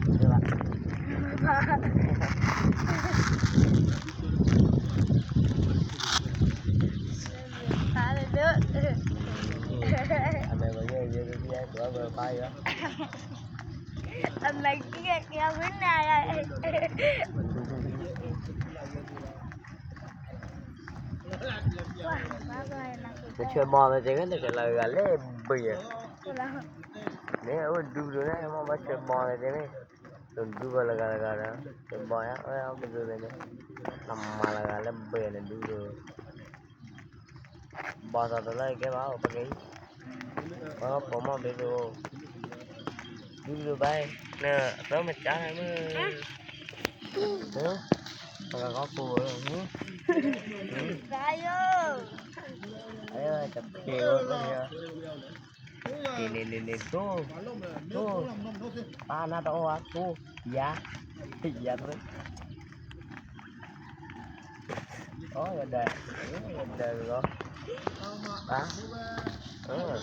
ເດີວ່າ ປາເດີ ອັນໃດບໍ່ເຍອະເຍອະເຍອະ ຕົວເບີປາຢູ່ ອັນໃດເກຍເກຍເປັນນາຍ ມາຊ່ວຍມອງເລີຍເຈົ້າ ແຕ່ລະເຮືອນເລີຍເບຍ ນີ້ ໂອ້ ດູດູນະ ມາຊ່ວຍມອງເລີຍເຈົ້າ ໂດນດູລະກະລະກະນະ ເປັນບໍ່ຍາ ເອີ ເອົາໄປດູເລີຍນີ້ ນຳມາລະກະລະເບຍນະ ດູດູ Bò tao tao lấy cái báo tao nghĩ. Có bộ môn đi đùa. Đi đùa bay. Nè, tớ mà trả lại mới. Hả? Tao có phù rồi. Hả? Hả? Bay ơi. Ấy ơi, chụp kìa, chụp kìa. Nè, nè, nè, nè, tu. Tu. Ba na tao à, tu. Dạ. Dạ thôi. Ôi, giờ đời. Ôi, giờ đời rồi. Ba. Ừ.